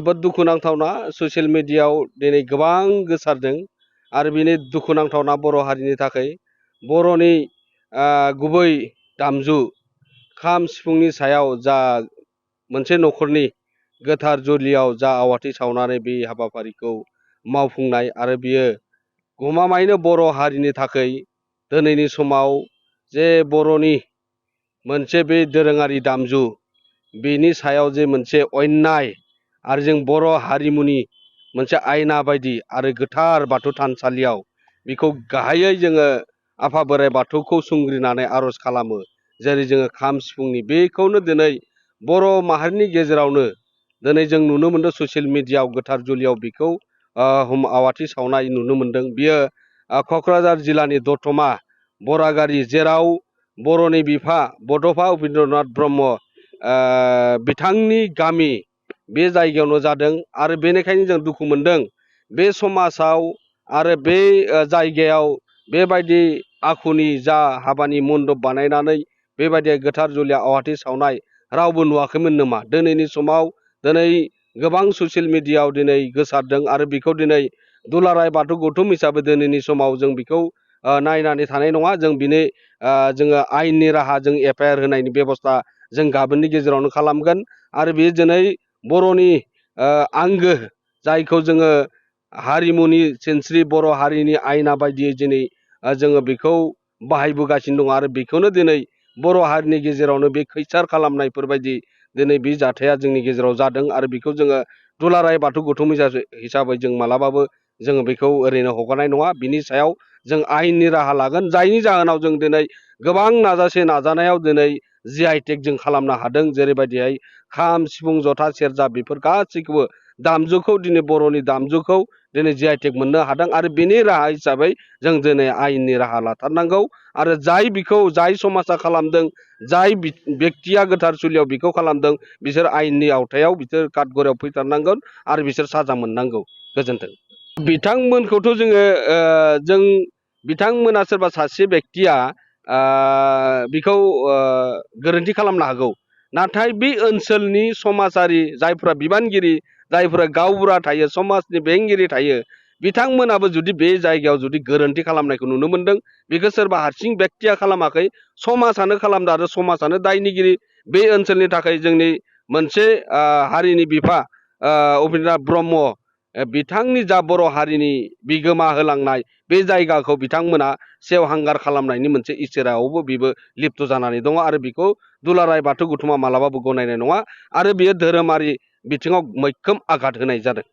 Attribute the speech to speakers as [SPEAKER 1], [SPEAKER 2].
[SPEAKER 1] जोबोद दुखुनांथावना ससियेल मिडियायाव दिनै गोबां गोसारदों आरो बेनि दुखुनांथावना बर' हारिनि थाखाय बर'नि गुबै दामजु खाम सिफुंनि सायाव जा मोनसे न'खरनि गोथार जुलियाव जा आवाथि सावनानै बे हाबाफारिखौ मावफुंनाय आरो बियो गमामायैनो बर' हारिनि थाखाय दिनैनि समाव जे बर'नि मोनसे बे दोरोङारि दामजु बेनि सायाव जे मोनसे अन्याय आरो जों बर' हारिमुनि मोनसे आयना बायदि आरो गोथार बाथौ थानसालियाव बेखौ गाहायै जोङो आफा बोराइ बाथौखौ सुंग्रिनानै आर'ज खालामो जेरै जोङो खाम सिफुंनि बेखौनो दिनै बर' माहारिनि गेजेरावनो दिनै जों नुनो मोनदों ससियेल मिडियायाव गोथार जुलियाव बेखौ आवाथि सावनाय नुनो मोनदों। बियो क'क्राझार जिल्लानि दतमा बरागारि जेराव बर'नि बिफा बड'फा उपेन्द्रनाथ ब्रह्म बिथांनि गामि बे जायगायावनो जादों आरो बेनिखायनो जों दुखु मोनदों बे समाजाव आरो बे जायगायाव बेबायदि आखुनि जा हाबानि मन्दप बानायनानै बेबायदि गोथार जुलियाव आवाथि सावनाय रावबो नुवाखैमोन नामा? दिनैनि समाव दिनै गोबां ससियेल मिडियायाव दिनै गोसारदों आरो बेखौ दिनै दुलाराय बाथौ गौथुम हिसाबै दिनैनि समाव जों बेखौ नायनानै थानाय नङा। जों बिनि जोङो आयेननि राहा जों एफआइआर होनायनि बेब'स्था जों गाबोननि गेजेरावनो खालामगोन आरो बे दिनै बर'नि आंगो जायखौ जोङो हारिमुनि सिनस्रि बर' हारिनि आयना बायदियै दिनै जोङो बेखौ बाहायबोगासिनो दङ आरो बेखौनो दिनै बर' हारिनि गेजेरावनो बे खैसार खालामनायफोरबायदि दिनै बे जाथाया जोंनि गेजेराव जादों आरो बेखौ जोङो दुलाराय बाथौ गौथुम हिसाबै जों मालाबाबो जोङो बेखौ ओरैनो हगारनाय नङा। बिनि सायाव जों आयेननि राहा लागोन जायनि जाहोनाव जों दिनै गोबां नाजानायाव दिनै GI/टेग जों खालामनो हादों जेरैबायदिहाय खाम सिफुं जथा सेरजा बेफोर गासैखौबो दामजुखौ दिनै बर'नि दामजुखौ दिनै GI/टेग मोननो हादों आरो बेनि राहा हिसाबै जों दिनै आयेननि राहा लाथारनांगौ आरो जाय समाजा खालामदों जाय बेक्तिया गोथार जुलियाव बेखौ खालामदों बिसोर आयेननि आवथायाव बिसोर काटगरायाव फैथारनांगोन आरो बिसोर साजा मोननांगौ। गोजोन्थों। बिथांमोनखौथ' जों बिथांमोना सोरबा सासे बेक्तिया बेखौ गोरोन्थि खालामनो हागौ नाथाय बे ओनसोलनि समाजारि जायफ्रा बिबानगिरि जायफ्रा गावबुरा थायो समाजनि बेंगिरि थायो बिथांमोनाबो जुदि बे जायगायाव जुदि गोरोन्थि खालामनायखौ नुनो मोनदों बेखौ सोरबा हारसिं बेक्तिया खालामाखै समाजानो खालामदों आरो समाजानो दायनिगिरि। बे ओनसोलनि थाखाय जोंनि मोनसे हारिनि बिफा उपेन्द्रनाथ ब्रह्म बिथांनि जा बर' हारिनि बिगोमा होलांनाय बे जायगाखौ बिथांमोना सेवहांगार खालामनायनि मोनसे इसारायावबो बेबो लिप्त जानानै दङ आरो बेखौ दुलाराय बाथौ गौथुमा मालाबाबो गनायनाय नङा आरो बेयो धोरोमारि बिथिङाव मैखोम आघात होनाय जादों।